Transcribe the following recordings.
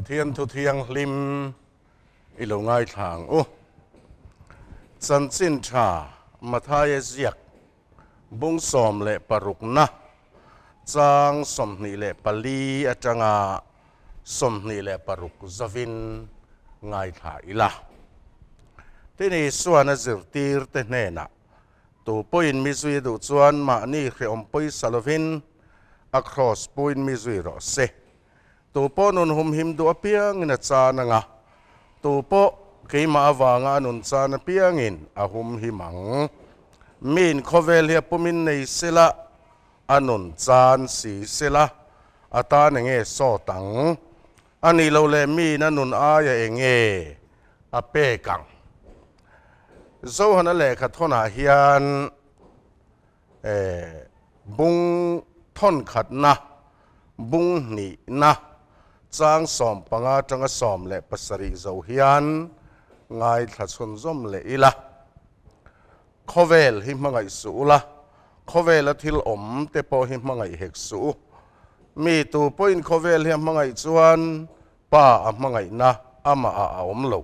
Pathian thu thianghlim i lo ngaithla ang u. Chanchin tha Mathaia ziak bung 16na chang 24 atanga 26 zavin ngaithla ila. Tin Isuan a zirtirte hnenah, Tu pawhin mi zui a duh chuan mahni hrehawm pawisa lovin a kraws puin mi zui rawh se. Tu pawh nun humhim duh apiangin a chan ang a, tu pawh keimah avanga a nun chan apiangin a humhim ang. Miin khawvel hi a pumin nei sela, a nun chan si sela, a tan enge sawt ang? A nih loh leh miin a nun aia enge a pek ang? Zohana lehkha thawnah hian bung thawnkhatna, bung hnihna, chang 15 atanga 17 zo hian ngaithla chhunzawm leh ila. Khawvel hi hmangaih suh ula, khawvela thil awm te pawh hi hmangaih hek suh u. Mi tu pawhin khawvel hi a hmangaih chuan Pa a hmangaihna amah ah a awm lo.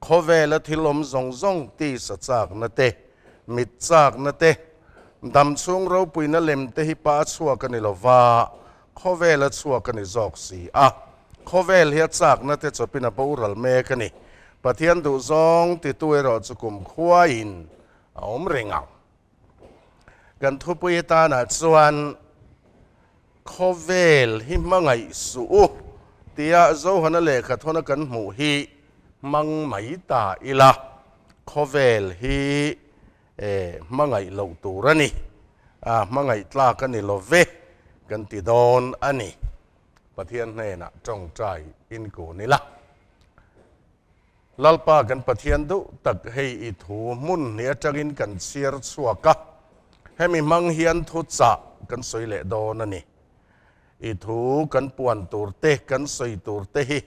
Khawvela thil awm zawng zawng tisa chakna te, mit chakna te, dam chhung ropuina lem te hi Pa a chhuak a ni lo va, khawvel a chhuak a ni zawk si a. Khawvel hi a chakna te chawpin a boral mek a ni. Pathian duhzawng titu erawh chu kum khuaiin a awm reng ang. Kan thupui atanah chuan Khawvel hi hmangaih suh u tia Zohana lehkha thawna kan hmuh hi hmang mai ta ila, khawvel hi hmangaih loh tur a ni, a hmangaih tlak a ni lo ve kan ti dawn a ni. Pathian hnenah tawngtai inkun ila. Lalpa kan Pathian duh tak hei i thu hmun hnih atangin kan chhiar chhuak a, hemi hmang hian thu chah kan sawi leh dawn a ni. I thu kan puan tur te, kan sawi tur te hi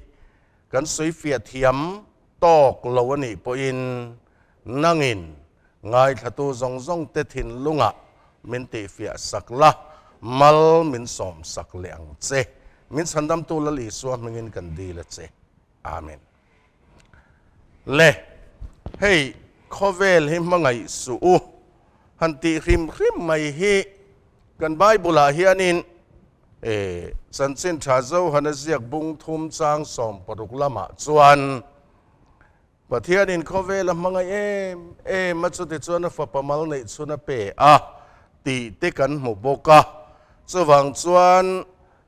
kan sawi fiah thiam tawk lo a nih pawhin nangin ngaithlatu zawng zawng te thinlungah min tihfiah sak la, mal min sawm sak leh ang che. Min chhandamtu Lal Isua hmingin kan dil a che. Amen. Le, hei khawvel hi hmangaih suh u han tih hrim hrim mai hi kan Bible ah hianin e chanchin tha Johana ziak bung thum chang 16 lamah chuan Pathianin khawvel a hmangaih em em a chutichuan a fapa mal neih chhun a pe a tih te kan hmu bawk a, chuvang chuan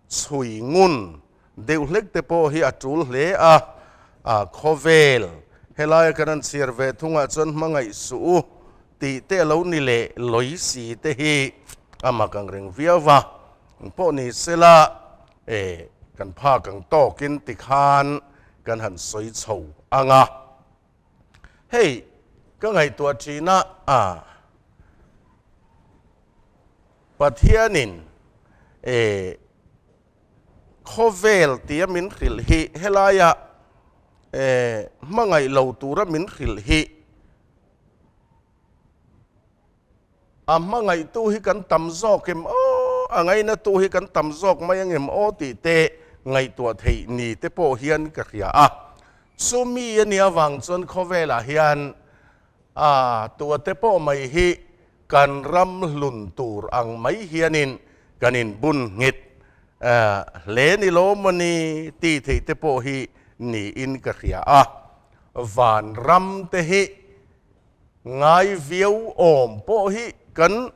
chhui ngun Deuh hlek te pawh hi a tul hle a, a khawvel helaia kan han chhiar ve thungah chuan hmangaih suh u tih te a lo ni leh lawi si te hi a mak ang reng viau va, pawh ni sela e kan phak ang tawkin tikhan kan han sawi chho ang a. Hei ka ngaihtuah thina a Pathianin e Khawvel tia min hrilh hi helaia hmangaih lo tura min hrilh hi a hmangaihtu hi kan tam zawk em aw, a ngainatu hi kan tam zawk mai angem aw tih te ngaihtuah theih ni te pawh hian ka hria a. Chumi a nih avang chuan khawvelah hian a tuate pawh mai hi kan ram hlun tur ang mai hianin kan inbun nghet hle ni lo maw ni tih theih te pawh hi niin ka hria a. Van ram te hi ngai viau awm pawh hi kan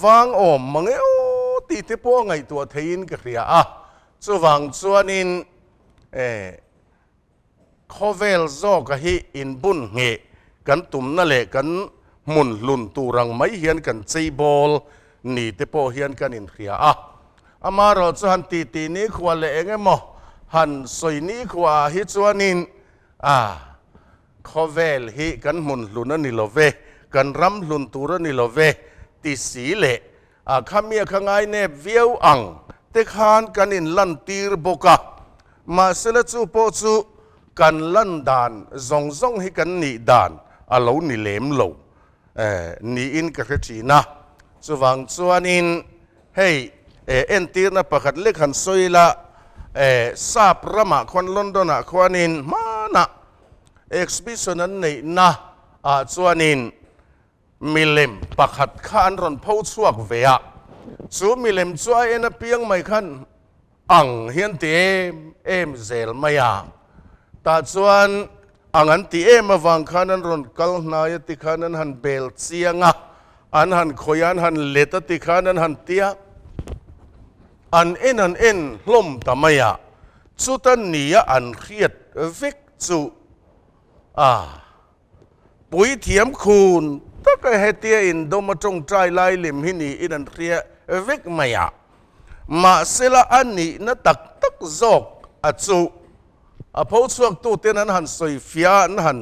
vang awm mang e aw tih te pawh a ngaihtuah theihin ka hria a. Chuvang chuanin Khawvel zawka hi inbun ngheh kan tumna leh kan hmun hlun tur ang mai hian kan cheibawl ni te pawh hian kan inhria a. Amaherawh chu han titi nikhua leh eng emaw han sawi nikhua ah hi chuanin a khawvel hi kan hmun hlun a ni lo ve, kan ram hlun tur a ni lo ve ti si leh a khamia kha ngainep viau ang te khan kan inlantir bawk a. Mahsela chu pawh chu kan lan dan zawng zawng hi kan nih dan a lo ni lem lo niin ka hre thin a. Chuvang chuanin hei entirna pakhat lek han sawi la, Eh, sap ramah khuan London ah khuanin hmanah exhibition an neihna ah chuanin milem pakhat kha an rawn pho chhuak ve a, chu milem chu a en apiang mai khan ang hi an ti em em zel mai a, tah chuan ang an ti em avang khan an rawn kal hnai a tikhan an han bel chiang a, an han khawih a, an han let a tikhan an han tia. An en an en hlawm ta mai a, chuta nia an hriat vek chu a puithiam khun taka hetia indawm a tawngtai lai lem hi niin an hria vek mai a. Mahsela a nihna tak tak zawk a chu a pho chhuaktuten an han sawi fia an han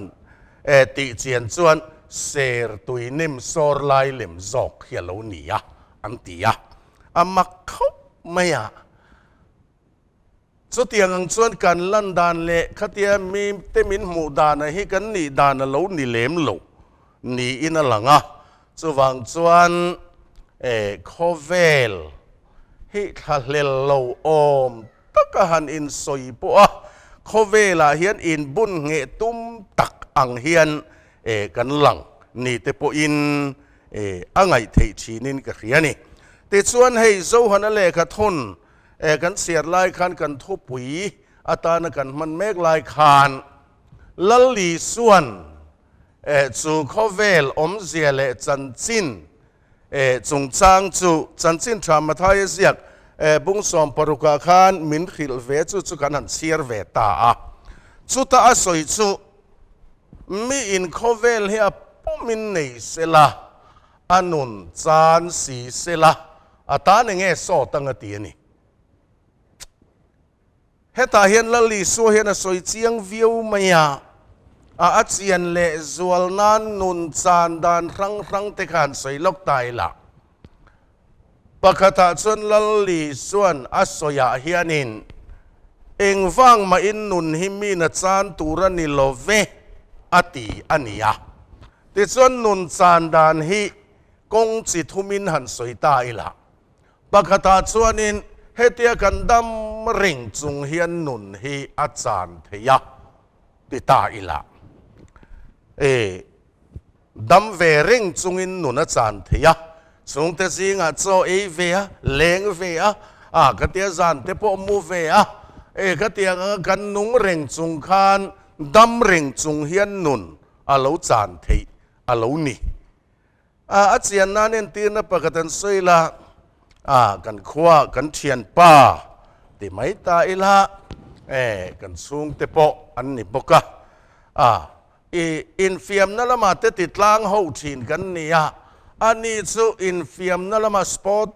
tih chian chuan ser tui nem sawr lai lem zawk hi a lo ni a an ti a. A mak khawp mai a. Chutiang ang chuan kan lan dan leh khatia mite min hmuh dana hi kan nih dan a lo ni lem lo niin a lang a. Chuvang chuan khawvel hi thlahlel lo awm taka han insawi pawh a, khawvelah hian inbun ngheh tum tak ang hian kan lang ni te pawhin a ngaih theih thinin ka hria a ni. Tichuan hei Zohana lehkha thawn kan chhiar lai khan kan thupui atana kan hman mek lai khan Lal Isuan chu khawvel awmzia leh chanchin chungchang chu chanchin tha Mathaia ziak bung 16ah khan min hrilh ve chu chu kan han chhiar ve ta a. Chuta a sawi chu Mi in khawvel hi a pawmin nei sela, a nun chan si sela, a tan enge sawt anga ti a ni. Hetah hian Lal Isua hian a sawi chiang viau mai a, a a chian leh zual nan nun chan dan hrang hrang te kha han sawi lawk ta ila. Pakhatah chuan Lal Isuan a sawiah hianin, Engvang mahin nun hi mina chan tur a ni lo ve, a ti a ni a. Tichuan nun chan dan hi kawng chi thumin han sawi ta ila. Pakhatah chuanin hetia kan dam reng chung hian nun hi a chan thei a, ti ta ila. E. Dam ve reng chungin nun a chan thei a, chhungte zingah chaw ei ve a, leng ve a, ah ka tia zan te pawh mu ve a, e ka tia anga kan nung reng chung khan dam reng chung hian nun a lo chan theih a lo ni. A a chian nan entirna pakhat an sawi la, ah kan khua kan thianpa ti mai ta ila, e kan chhungte pawh an ni bawk a, ah I infiamna lamah te ti tlang ho thin kan ni a, ani chu infiamna lama sport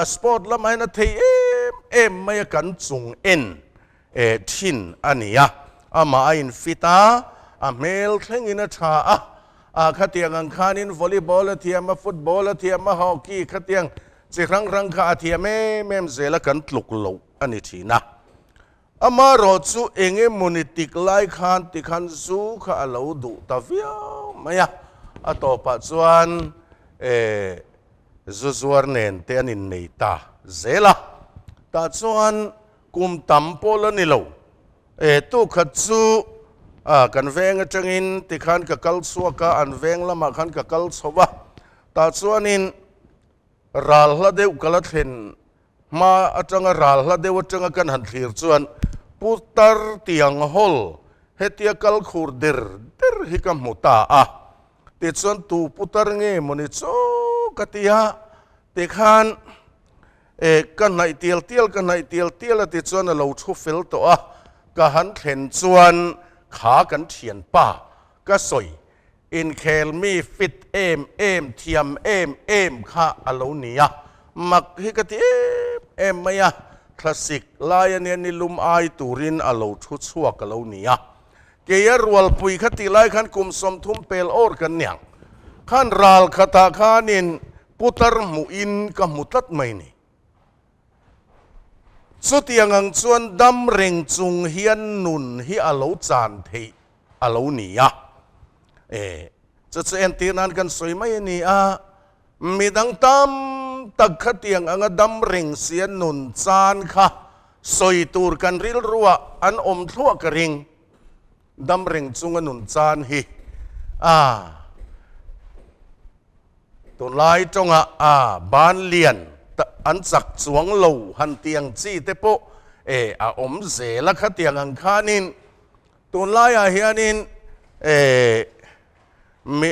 sport lamah hian a thei em em mai a kan chung en thin a ni a, amah a infit a, a hmel thlengin a tha a, ah khatiang ang khanin volleyball a thiam a, football a thiam a, hockey khatiang chi hrang hrang kha a thiam em em zel a kan tluk loh a ni thin a. Amarawh chu eng emawni tik lai khan tikhan zu kha a lo duh ta viau mai a, a tawpah chuan eh zu zuar nen te an innei ta zel a, tah chuan kum tam pawh la ni lo, eh tukhat chu ah kan veng atangin tikhan ka kal chhuak a, an veng lamah khan ka kal chho a, tah chuanin ral hla deuh ka la thlen Hma atanga ral hla deuh atanga kan han thlir chuan Putar tiang hawl hetia kal khur der der hi ka hmu ta a. Tichuan tu Putar nge mawni chaw ka ti a, tikhan e ka hnaih tial tial ka hnaih tial tial a tichuan a lo thu fel tawh a, ka han thlen chuan kha kan thianpa ka sawi Inkhel mi fit em em, thiam em em kha a lo ni a, mak hi ka ti em em mai a, thlasik lai ania ni lum ai turin a lo thu chhuak a lo ni a. Keia rualpui kha tih lai khan kum 30 pel awr kan niang khan ral khatah khanin putar hmuhin ka hmu tlat mai ni. Chutiang ang chuan dam reng chung hian nun hi a lo chan theih a lo ni a. E, chu chu entir nan kan sawi mai a ni a, midang tam tak khatiang anga dam reng sia nun chan kha Sawi tur kan rilruah an awm thluah ka ring. Dam reng chunga nun chan hi a tunlai tawngah a ban lian an chak chuang lo han tiang chi te pawh e a awm zel a khatiang ang khanin tunlaiah hianin e mi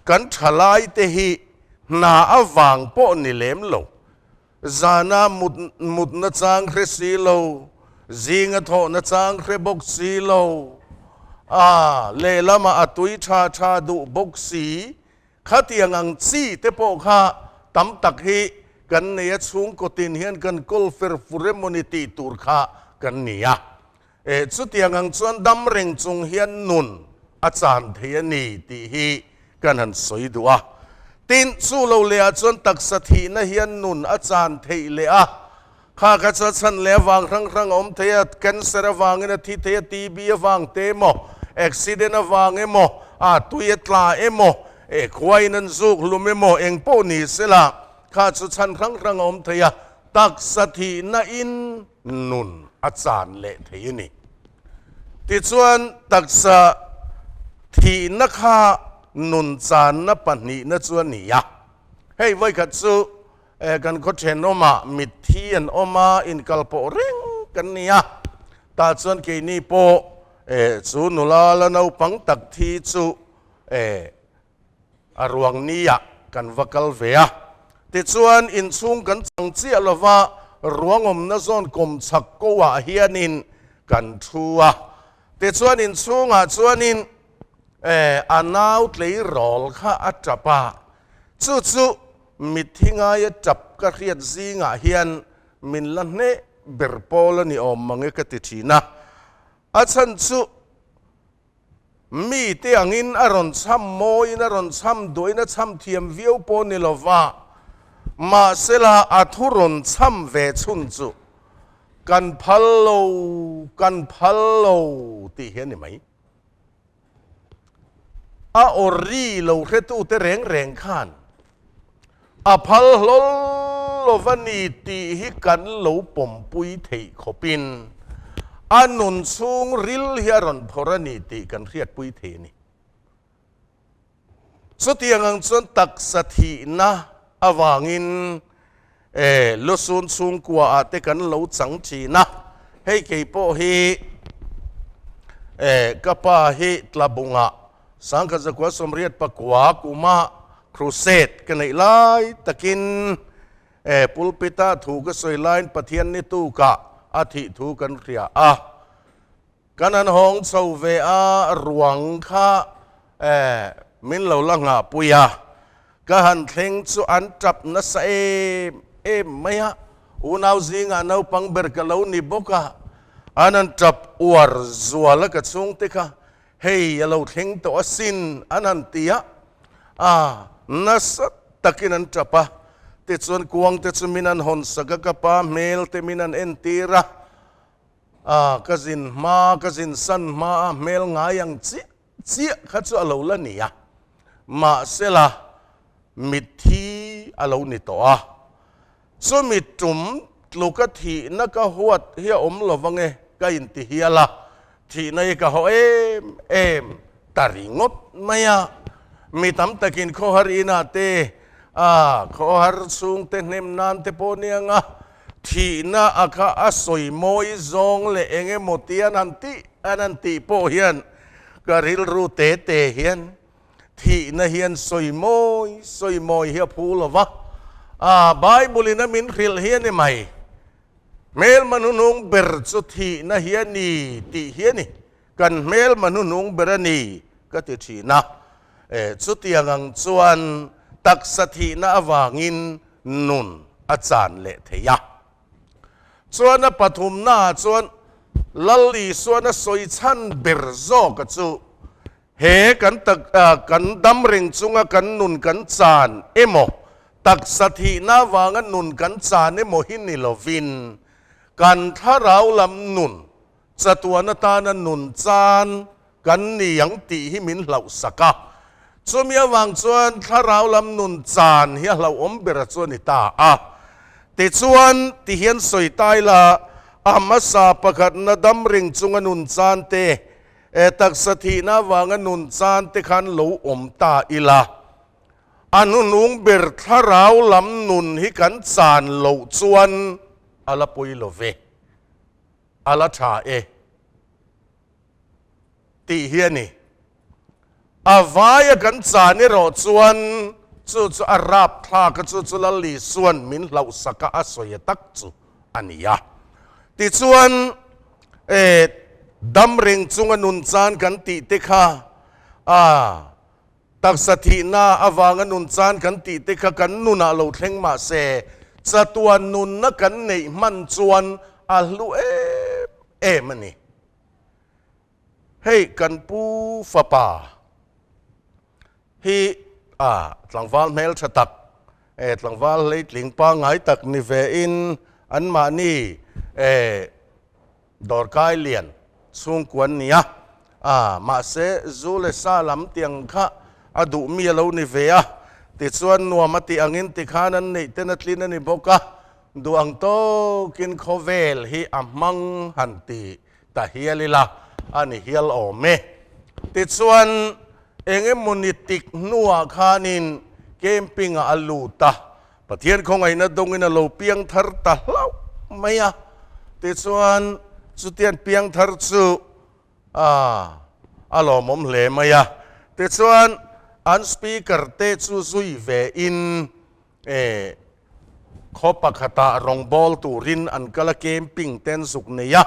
kan thalai te hi hna avang pawh ni lem lo. Zana mut mutna chang hre si lo, zinga thawhna chang hre bawk si lo, a lehlamah a tui tha tha duh bawk si, khatiang ang chi te pawh kha tam tak hi kan nei a, chhungkaw tin hian kan kawl fer fur emawni tih tur kha kan ni a. E, chutiang ang chuan dam reng chung hian nun a chan thei a ni tih hi kan han sawi duh a. Tin, chu lo lehah chuan taksa thihna hian nun a chan theih leh a, kha kha chu a chhan leh avang hrang hrang a awm thei a, cancer avangin a thi thei a, TB avang te emaw, accident avang emaw, a tui a tla emaw, e, khuaiin an zuk hlum emaw, eng pawh ni sela, kha chu chhan hrang hrang a awm thei a, taksa thihna in nun a chan leh thei a ni. Tichuan, taksa thihna kha nun channa pahnihna chu a ni a. Hei vawikhat chu kan khaw thenawmah mitthi an awm a, inkalpawh reng kan ni a. Tah chuan keini pawh chu nula la naupang tak thi chu A ruang nia kan va kal ve a, tichuan inchhung kan chang chiah lova ruangawmna zawn kawm chhak ko ah hianin kan thu a, tichuan inchhungah chuanin a nau tleirawl kha a tap a, chu chu mitthi ngaia tap ka hriat zingah hian min la hneh ber pawl a ni awm mange ka ti thin a, a chhan chu Mite angin a rawn chham mawiin a rawn chham duahin a chham thiam viau pawh ni lova, mahsela a thu rawn chham ve chhun chu kan phal lo, kan phal lo tih hi a ni mai. A aw ri lo hretute reng reng khan a phal hlawl lova ni tih hi kan lo pawmpui theih khawpin a nun chhung ril hi a rawn phawrh a ni tih kan hriatpui thei a ni. Chutiang ang chuan taksa thihna avangin e lusun chhungkua ah te kan lo chang thin a, hei kei pawh hi e ka pa hi Tlabungah Sangkhat zakua sawmriat pakua kuma crusade ka neih lai takin e pulpit ah thu ka sawi laiin Pathian ni tukah a thih thu kan hria a. Kan han hawng chho ve a, ruang kha eh min lo la nghah pui a, ka han thleng chu an tap nasa em em mai a, unau zingah naupang ber ka lo ni bawk a, an han tap uar zual a ka chhungte kha hei a lo thleng tawh asin an han ti a, a nasa takin an tap a, tichuan kuangte chu min han hawn sak a, ka pa hmel te min han entir a. A, ka zin hma, ka zin san hma a hmel ngai ang chiah chiah kha chu a lo la ni a, mahsela mitthi a lo ni tawh a, chumi tum tluka thihna ka huat hi a awm lo vang e, ka inti hial a, thihna hi ka haw em em ta ringawt mai a, mi tam takin khawhar inah te, a, khawhar chhungte hnem nan te pawh nia nga, Thihna a kha a sawi mawi zawng leh eng emaw ti an han tih an han tih pawh hian ka rilru te te hian thihna hian sawi mawi sawi mawi hi a phu lo va, a Bible in a min hrilh hi a ni mai. Hmelma hnuhnung ber chu thihna hi a ni tih hi a ni. Kan hmelma hnuhnung ber a ni ka ti thin a. E, chutiang ang chuan taksa thihna avangin nun a chan leh thei a. Chuan a pathumnaah chuan Lal Isuan a sawi chhan ber zawka chu he kan tak kan dam reng chunga kan nun kan chan emaw, taksa thihna avanga nun kan chan emaw hi ni lovin kan thlarau lam nun chatuan atana nun chan kan ni ang tih hi min hlauhsak a. Chumi avang chuan thlarau lam nun chan hi a hlauhawm ber a chu a ni ta a. Tichuan, ti hian sawi tai la, A hmasa pakhatna dam reng chunga nun chan te, e taksa thihna avanga nun chan te khan lo awm ta ila. A hnuhnung ber thlarau lam nun hi kan chan loh chuan a la pawi lo ve, a la tha e tih hi a ni. A vaia kan chan erawh chuan chu chu a rapthlak a, chu chu Lal Isua'n min hlauhsak a, a sawi a tak chu a ni a. Tichuan, e, dam reng chunga nun chan kan tih te kha, a, taksa thihna avanga nun chan kan tih te kha kan nunah lo thleng mah se, chatuan nunna kan neih hman chuan a hlu em em a ni. Hei kan pu fapa hi a tlangval hmel tha tak e tlangval hleitling pangngai tak ni ve in anmahni e dawrkai lian chhungkua an ni a, a mahse zu leh sa lam tiang kha a duh mi a lo ni ve a, tichuan nuam a tih angin tikhan an neih ten a tlin a ni bawk a, duh ang tawkin khawvel hi a hmang han ti Ta hial ila a ni hial awm e. Tichuan, eng emawni tik hnuah khanin camping-ah a lut a, Pathian khawngaihna dawngin a lo piang thar ta hlauh mai a. Tichuan, chutiang piang thar chu a lawmawm hle mai a. Tichuan, an speaker te chu zui ve in E, khaw pakhatah rawngbâwl turin an kal a, camping te an zuk nei a.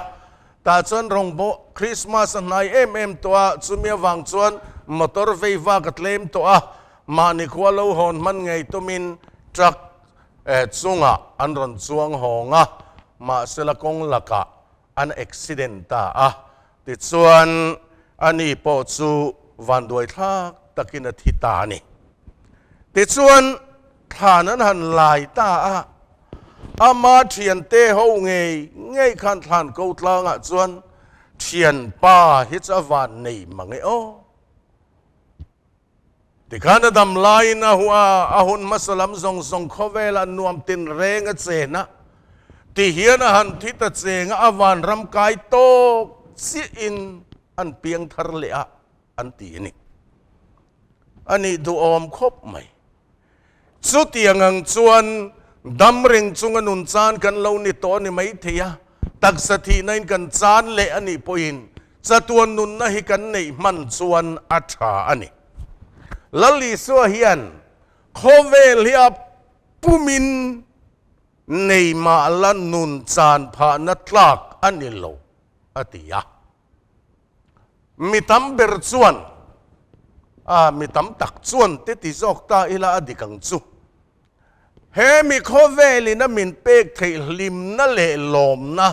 Tah chuan rawngbâwl, Christmas a hnai em em tawh a, chumi avang chuan motor vei vak a tlem tawh a, mahni khua lo hawn hman ngei tumin truck e chungah an rawn chuang hawng a, mahsela kawng lakah an accident ta a, tichuan ani pawh chu vanduai thlak takin a thi ta a ni. Tichuan thlan an han lai ta a, ama thiante ho ngei ngei khan thlan ko tlangah chuan thianpa hi chu a van nei mang e aw. Tikhan a dam laiin a hua a hun hmasa lam zawng zawng khawvela nuam tinreng a chen a, tihian a han thi ta cheng a, a vanram kai tawk chiahin an piang thar leh a an ti a ni. A nih duhawm khawp mai. Chutiang ang chuan dam reng chunga nun chan kan lo ni tawh a ni maithei a, taksa thihnain kan chan leh a nih pawhin chatuan nunna hi kan neih hman chuan a tha a ni. Lal Isua hian khawvel hi a pumin nei mah la nun chan phahna tlak a ni lo a ti a. Mi tam ber chuan, a mi tam tak chuan te ti zawk ta ila a dik ang chu. He mi khawvelin a min pek theih hlimna leh lawmna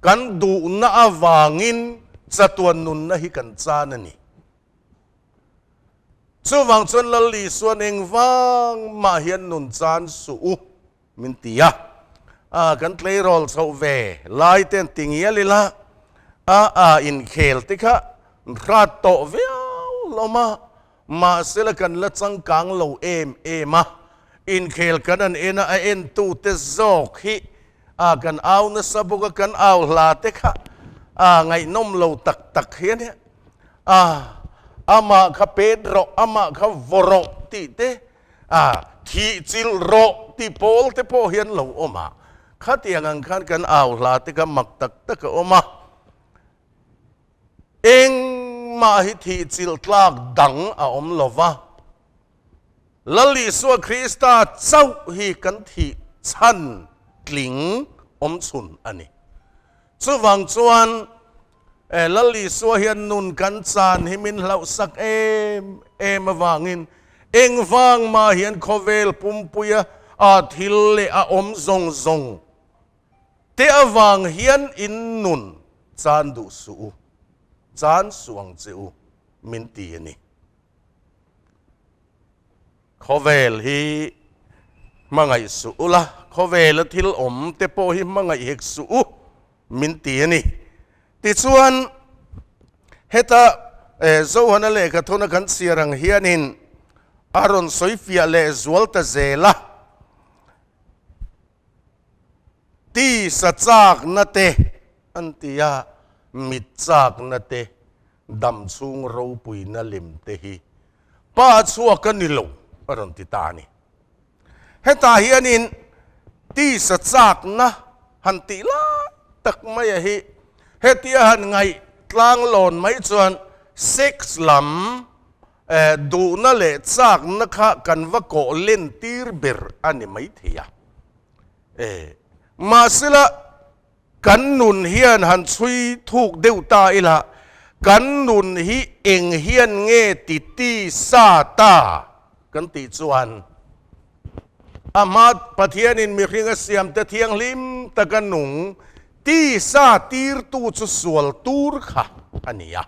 kan duhna avangin chatuan nunna hi kan chan a ni. Chuvang chuan Lal Isuan engvang mah hian nun chan suh u. Min ti a, a kan tleirawl chhoh ve lai te an ti ngial ila, a a inkhel te kha hrat tawh viau lawm a, mahse la kan la changkang lo em em a, inkhel kan an en a, a entu te zawk hi a kan au nasa bawk a, kan au hla te kha a ngaihnawm lo tak tak hi a nia, a amah kha pet rawh, amah kha vaw rawh tih te A, thih chilh rawh tih pawl te pawh hian lo awm a, khatiang ang khan kan au hla te kha mak tak tak a awm a, engmah hi thih chilh tlak dang a awm lo va, Lal Isua Krista chauh hi kan thih chhan tling awm chhun a ni. Chuvang chuan E Lal Isua hian nun kan chan hi min hlauhsak em em avangin engvang mah hian khawvel pumpuia a thil leh a awm zawng zawng te avang hian in nun chan duh suh u, chan suh ang che u min ti a ni. Khawvel hi hmangaih suh u la, khawvela thil awm te pawh hi hmangaih hek suh u min ti a ni. Tichuan, heta Johana lehkha thuna kan chhiar ang hianin a rawn sawi fiah leh zual ta zel a. Ti. Tisa chakna te an ti a, mit chakna te, dam chhung ropuina lem te hi pa chhuak a ni lo a rawn ti ta a ni. Hetah hianin tisa chakna han tih lai tak maia hi hetia han ngaih tlang lawn mai chuan sex lam duhna leh chakna kha kan va kawh len tir ber a ni maithei a. Mahsela kan nun hian han chhui thuk deuh ta ila, kan nun hi eng hian nge ti ti sa ta kan tih chuan a hma Pathianin mihring a siamte thianghlim taka nung ti sa tirtu chu sual tur kha a ni a.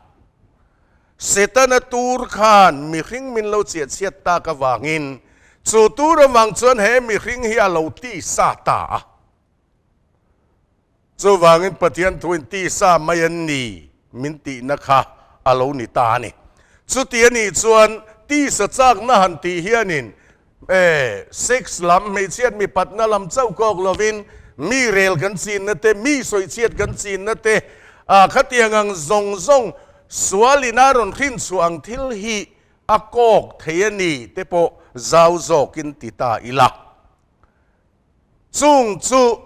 Setana tur khan mihring min lo chiahchhiat tak avangin chu tur avang chuan he mihring hi a lo tisa ta a. Chuvangin Pathian thuin tisa mai an ni min tihna kha a lo ni ta a ni. Chuti a nih chuan tisa chakna han tih hianin E, sex lam, hmeichhiat mipatna lam chauh kawk lovin mi rel kan chinna te, mi sawichhiat kan chinna te, a khatiang ang zawng zawng sual ina rawn hrinchhuah ang thil hi a kawk thei a ni te pawh zau zawkin ti ta ila. Chung chu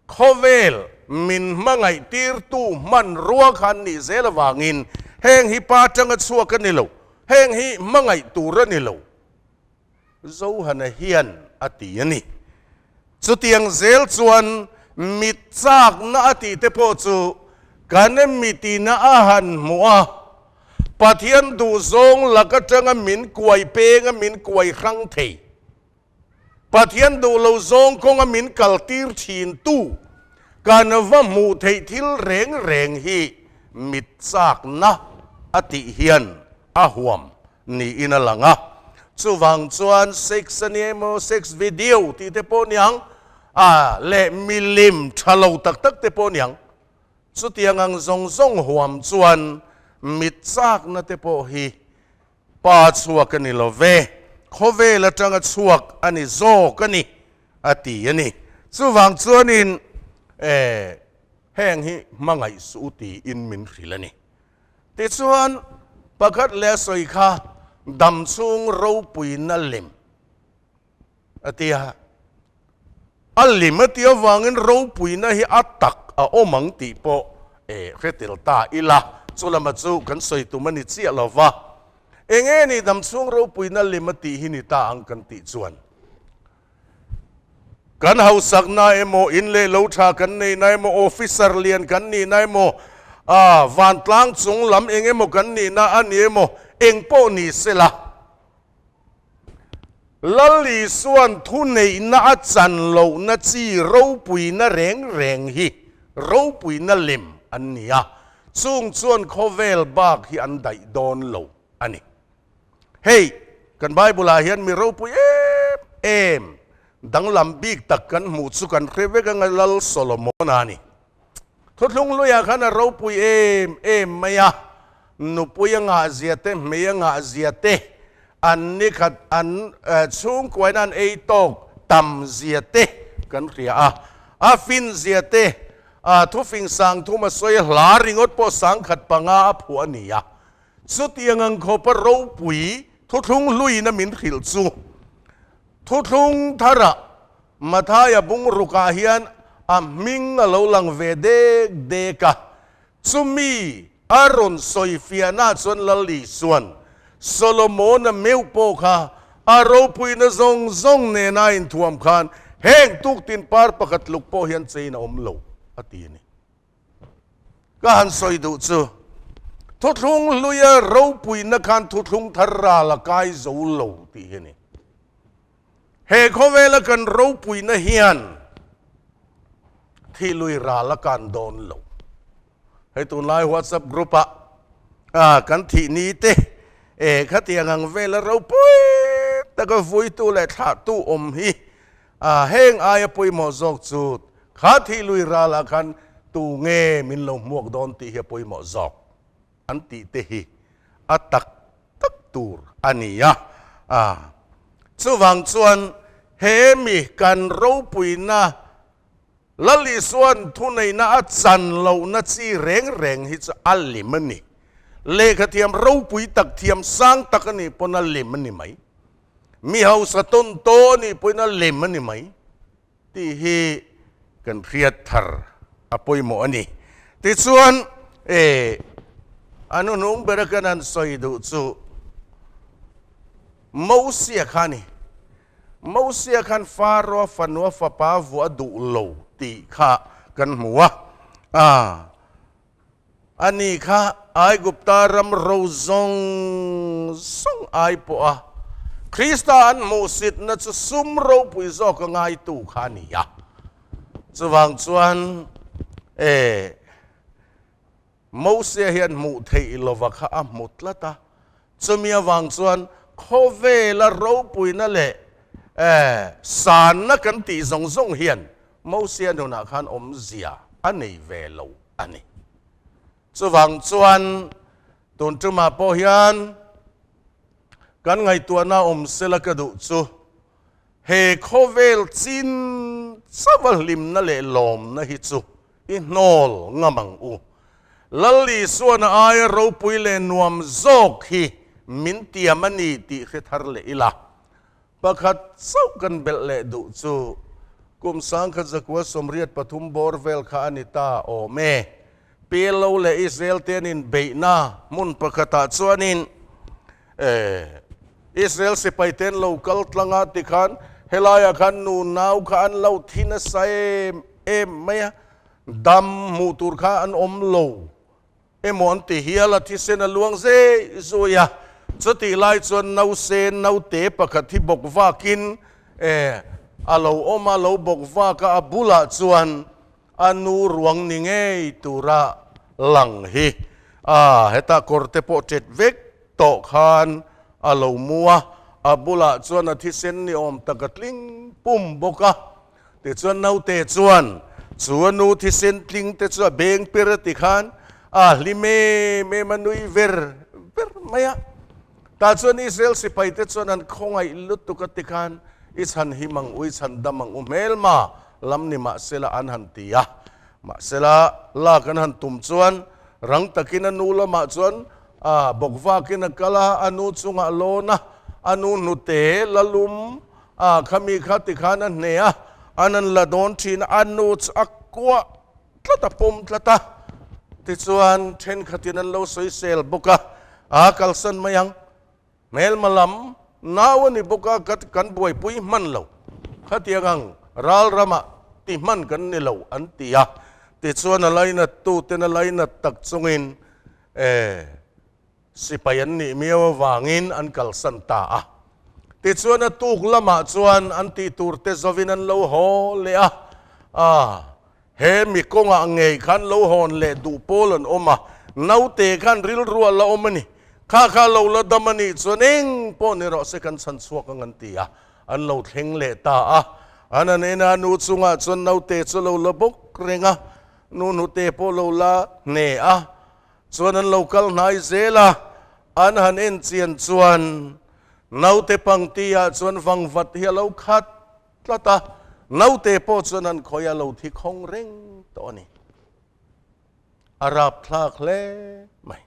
khawvel min hmangaih tirtu hmanrua kha an nih zel avangin heng hi pa atanga chhuak a ni lo, heng hi hmangaih tur a ni lo, Johana hian a ti a ni. Chutiang zel chuan mit chakna a tih te pawh chu kan mitina a han hmuh a, Pathian duhzawng lak atanga min kuai peng a min kuai hrang thei. Pathian duh lo zawng kawnga min kal tir thin tu kan va hmuh theih thil reng reng hi mit chakna a tih hian a huam niin a lang a. Chuvang chuan sex a ni emaw, sex video tih te pawh niang, a leh milim tha lo tak tak te pawh niang, chutiang ang zawng zawng huam chuan mit chakna te pawh hi Pa chhuak a ni lo ve, khawvel atanga chhuak a ni zawk a ni, a ti a ni. Chuvang chuanin eh heng hi hmangaih suh u tiin min hrilh a ni. Tichuan pakhat leh a sawi kha damchhung ropuina lem a ti a. A lim a tih avangin ropuina hi a tak a awm ang tih pawh eh hre tel ta ila, chu lama chu kan sawi tum a ni chiah lo va. Eng nge ni damchhung ropuina lim a tih hi ni ta ang kan tih chuan kan hausakna emaw, in leh lo tha kan neihna emaw, officer lian kan nihna emaw, ah vantlang chung lam eng emaw kan nihna a ni emaw, eng pawh ni sela, Lal Isua'n thuneihna a chan lohna chi ropuina reng reng hi ropuina lem an ni a, chung chuan khawvel bak hi an daih dawn lo a ni. Hei, kan Bible-ah hian mi ropui em em danglam bik tak kan hmuh chu kan hre vek anga Lal Solomon-a a ni. Thuthlung luiah khan a ropui em em mai a, nupui a ngahzia te, hmei a ngahzia te, an ni khat an chhungkuaina an ei tawk tam zia te kan hria a, a fin zia te, thufing sangthum a sawi a, hla ringawt pawh 1005 a phuah a ni a. Chutiang ang khawpa ropui thuthlung hluiin a min hrilh chu thuthlung tharah Mathaia bungrukah hian a hming a lo lang ve dek dek a, chumi a rawn sawi fiahna chuan Lal Isua'n Solomona meuh pawh kha a ropuina zawng zawng nena a inthuam khan heng tuktin par pakhat tluk pawh hian chein a awm lo a ti a ni. Ka han sawi duh chu thuthlung hluia ropuina khan thuthlung thar ral a kai zo lo tih hi a ni. He khawvela kan ropuina hian thih lui ral a kan dawn lo. Hei tunlai WhatsApp group ah kan thih ni te e khatiang ang vela ropui taka vuitu leh thlahtu awm hi heng aia pawimawh zawk chu kha thih lui ralah khan tu nge min lo hmuak dawn tih hi a pawimawh zawk. An tih te hi a tak tak tur a ni a. Chuvang chuan he mi kan ropuina Lal Isua'n thuneihna a chan lohna chi reng reng hi chu a lim a ni. Lehkha thiam ropui tak, thiam sang tak a nih pawn a lim a ni mai. Mi hausa tawn taw a nih pawhin a lim a ni mai tih hi kan hriat thar a pawimawh a ni. Tichuan, e, a hnuhnung bera kan han sawi duh chu Mosia kha a ni. Mosia khan Faro-a fanua fapa vuah a duh lo tih kha kan hmu a. A, ani kha Aigupta ram ro zawng zawng ai pawh a Krista an hmuhsitna chu sum ropui zawk a ngaitu kha a ni a. Chuvang chuan, e, Mosia hian hmuh theih lova kha a hmu tlat a, chumi avang chuan khawvela ropuina leh sanna kan tih zawng zawng hian Mosia nunah khan awmzia a nei ve lo a ni. Chuvang chuan tun tumah pawh hian kan ngaihtuahna awm sela ka duh chu he khawvel chin chauha hlimna leh lawmna hi chu I hnawl ngam ang u. Lal Isuana aia ropui leh nuam zawk hi min tiam a ni tih hre thar leh ila. Pakhat chauh kan belh leh duh chu kum 1983 bawr vel kha a ni ta awm e. PLO leh Israel te an inbeihna hmun pakhatah chuanin Israel sipai te an lo kal tlang a tikhan helaiah khan nu nau kha an lo thi nasa em em mai a, dam hmuh tur kha an awm lo emaw an ti hial a, thisen a luang zei zui a, chutih lai chuan nause naute pakhat hi bawk vakin a lo awm a, lo bawk vak a, a bulah chuan A nu ruang ni ngei tura lang hi a hetah kawr te pawh tet vek tawh khan a lo mu a, a bulah chuan a thisen ni awm tak a tling pum bawk a. Tichuan naute chuan chu a nu thisen tling te chu a beng pir a ti khan a hlim em em a nui ver ver mai a. Tah chuan Israel sipai te chuan an khawngaih lutuk a ti khan i chhan him ang u, i chhan dam ang u hmelma lam ni mahsela an han ti a. Mahsela lak an han tum chuan rang takin a nu lamah chuan a bawk vakin a kal a, a nu chungah a lawn a, a nu hnute la lum a khami kha tikhan a hne a, an an la dawn thin a, a nu chu a kuah tlat a, pawm tlat a. Tichuan thenkhatin an lo sawisel bawk a, a kalsan mai ang. Hmelma lam nau a ni bawk a, ka kan buaipui hman lo. Khatiang ang ral ramah ti hman kan ni lo an ti a. Tichuan a lainattu ten a lainat tak chungin eh sipai an nih miau avangin an kalsan ta a. Tichuan a tuk lamah chuan an tih tur te zawin an lo haw leh a. Ah. He mi kawngah ngei khan lo hawn leh duh pawl an awm a, naute khan rilru a la awm a ni. Kha kha lo la dam a nih chuan eng pawh ni rawh se kan chhan chhuak ang an ti a, an lo thleng leh ta a. An han en a, nu chungah chuan naute chu lo la bawk reng a, nu hnute pawh lo la hne a, chuan an lo kal hnai zel a, an han en chian chuan naute pangti ah chuan vangvat hi a lo khat tlat a, naute pawh chuan an khawi a lo thi khawng reng tawh a ni. A rapthlak hle mai.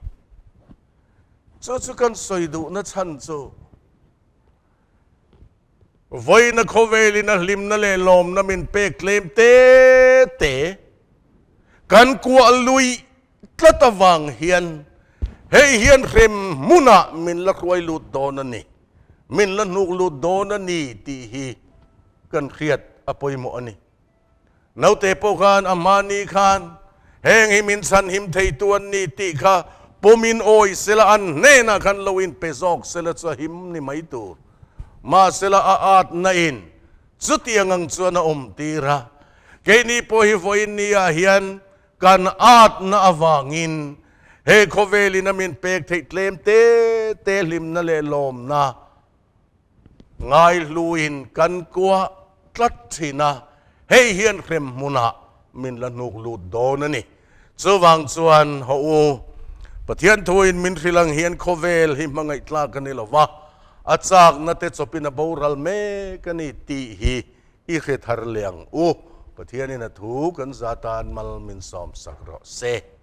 Chu chu kan sawi duhna chhan chu vawiina khawvelin a hlimna leh lawmna min pek tlem te te kan kuah lui tlat avang hian hei hian hrem hmunah min la hruai lut dawn a ni. Min la hnuk lut dawn a ni tih hi kan hriat a pawimawh a ni. Naute pawh khan a hmani khan heng hi min chhanhim theitu an ni tih kha pawmin awi sela an hnenah khan lo inpe zawk sela chu a him ni mai tur. Mahsela a at na in chutiang ang chuan a awm tir a. Keini pawh hi vawiin ni ah hian Kan atna avangin he khawvelin a min pek theih tlem te te hlimna leh lawmna ngaihluin kan kuah tlat thin a, hei hian hrem hmunah min la hnuk lut dawn a ni. Chuvang chuan haw u, Pathian thuin min hrilh ang hian khawvel hi hmangaih tlak a ni lo va, a chakna te chawpin a boral mek a ni tih hi i hre thar leh ang u. Pathianin a thu kan za tan mal min sawmsak rawh se.